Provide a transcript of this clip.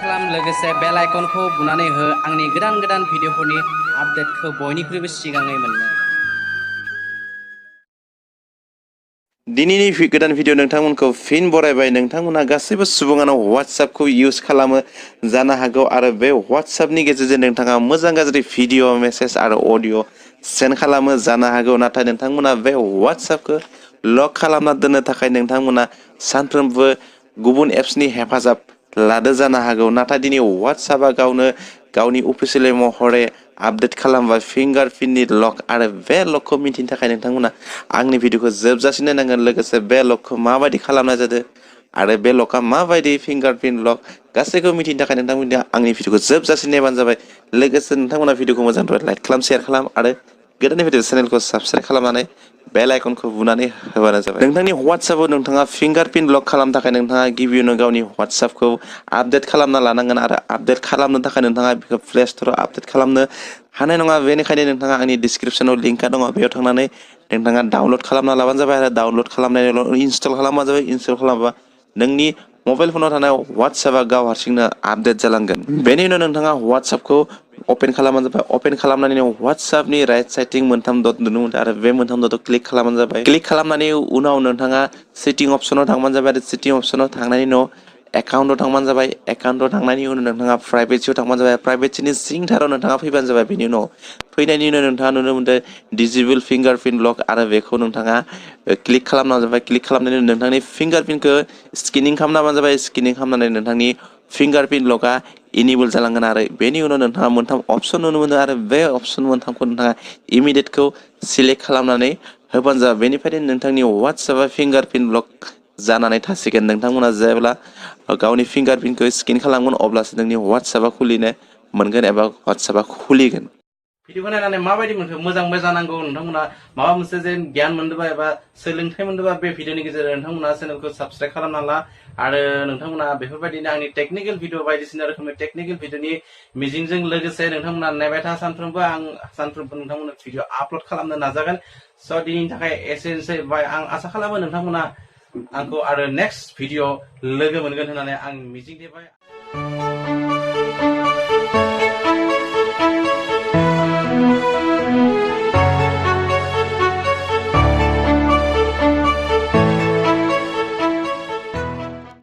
खालाम लोगोसे बेल आइकनखौ बुनानै हो आंनि गोदान भिडिअफोरनि आपडेटखौ बयनिख्रुइबो सिगाङै मोननो। दिनैनि गोदान भिडिअ नोंथांमोनखौ फिन बरायबाय। नोंथांमोना गासैबो सुबुङानो WhatsAppखौ इउज खालामो जानो हागौ आरो बे WhatsAppनि गेजेरजों नोंथाङा मोजां गाज्रि भिडिअ मेसेज आरो अडिअ सेन्ड खालामो जानो हागौ। नाथाय नोंथांमोना बे WhatsAppखौ लक खालामना दोननो थाखाय नोंथांमोना सानफ्रोमबो गुबुन एप्सनि हेफाजाब लादो जानो हागौ। नाथाय दिनै WhatsAppआ गावनि अफिसियेल महरै आपडेट खालामबाय फिंगारप्रिन्टनि लक आरो बे लकखौ मिथिनो थाखाय नोंथांमोना आंनि भिडिअखौ जोबजासिम नायनांगोन। लोगोसे बे लकखौ माबायदि खालामनाय जादों आरो बे लकआ माबायदि फिंगारप्रिन्ट लक गासैखौबो मिथिनो थाखाय नोंथांमोना आंनि भिडिअखौ जोबजासिम नायबानो जाबाय। लोगोसे नोंथांमोना भिडिअखौ मोजां लाइक खालाम शेयार खालाम आरो गोदान भिडिअ चेनेलखौ साबस्क्राइब खालामनानै बेल आइकनखौ बुनानै होबानो जाबाय। नोंथांनि WhatsAppआव नोंथाङा फिंगारप्रिन्ट लक खालामनो थाखाय नोंथाङा गिबियावनो गावनि WhatsAppखौ आपडेट खालामना लानांगोन आरो आपडेट खालामनो थाखाय नोंथाङा बेखौ प्ले स्ट'राव आपडेट खालामनो हानाय नङा। बेनिखायनो नोंथाङा आंनि डिसक्रिपसनाव लिंकआ दङ, बेयाव थांनानै नोंथाङा डाउनलड खालामना लाबानो जाबाय आरो डाउनलड खालामनायनि उनाव इनस्टल खालामबानो जाबाय। इनस्टल खालामबा नोंनि मबाइल फनाव थानाय WhatsAppआ गाव हारसिंनो आपडेट जालांगोन। बेनि उनाव नोंथाङा WhatsAppखौ अपेन खालामबानो जाबाय। अपेन खालामनायनि उनाव WhatsAppनि राइट साइडथिं मोनथाम डट नुनो मोनो आरो बे मोनथाम डटआव क्लिक खालामबानो जाबाय। क्लिक खालामनायनि उनाव नोंथाङा सेटिं अपसनाव थांबानो जाबाय आरो सेटिं अपसनाव थांनायनि उनाव एकाउन्टआव थांबानो जाबाय। एकाउन्टआव थांनायनि उनाव नोंथाङा प्राइभेसियाव थांबानो जाबाय। प्राइभेसिनि सिंथाराव नोंथाङा फैबानो जाबाय। बेनि उनाव फैनायनि उनाव नोंथाङा नुनो मोनदों डिजिबल फिंगारप्रिन्ट लक आरो बेखौ नोंथाङा क्लिक खालामना जाबाय। क्लिक खालामनायनि उनाव नोंथांनि फिंगारप्रिन्टखौ स्केनिं खालामनाबानो जाबाय। स्केनिं खालामनानै नोंथांनि फिंगारप्रिन्ट लकआ इनेबल जालांगोन आरो बेनि उनाव नोंथाङा मोनथाम अपसन नुनो मोनो आरो बे अपसन मोनथामखौ नोंथाङा इमिडियेटखौ सिलेक्ट खालामनानै होबानो जाबाय। बेनिफ्रायनो नोंथांनि WhatsAppआ फिंगारप्रिन्ट लक जानानै थासिगोन। नोंथांमोना जेब्ला गावनि फिंगारप्रिन्टखौ स्केन खालामगोन अब्लासो नोंनि WhatsAppआ खुलिनो मोनगोन एबा WhatsAppआ खुलिगोन। भिडिअखौ नायनानै माबायदि मोनखो? मोजांबो जानांगौ। नोंथांमोना माबा मोनसे जे गियान मोनदोंबा एबा सोलोंथाइ मोनदोंबा बे भिडिअनि गेजेरजों नोंथांमोना चेनेलखौ साबस्क्राइब खालामना ला आरो नोंथांमोना बेफोरबायदिनो आंनि टेकनिकेल भिडिअ बायदिसिना रोखोमनि टेकनिकेल भिडिअनि मिजिंजों लोगोसे नोंथांमोना नायबाय था। सानफ्रोमबो आं सानफ्रोमबो नोंथांमोननो भिडिअ आपल'ड खालामनो नाजागोन। स' दिनैनि थाखाय एसेनोसै बाय। आं आसा खालामो नोंथांमोना आंखौ आरो नेक्स्ट भिडिअ लोगो मोनगोन होननानै आं मिजिंथिबाय।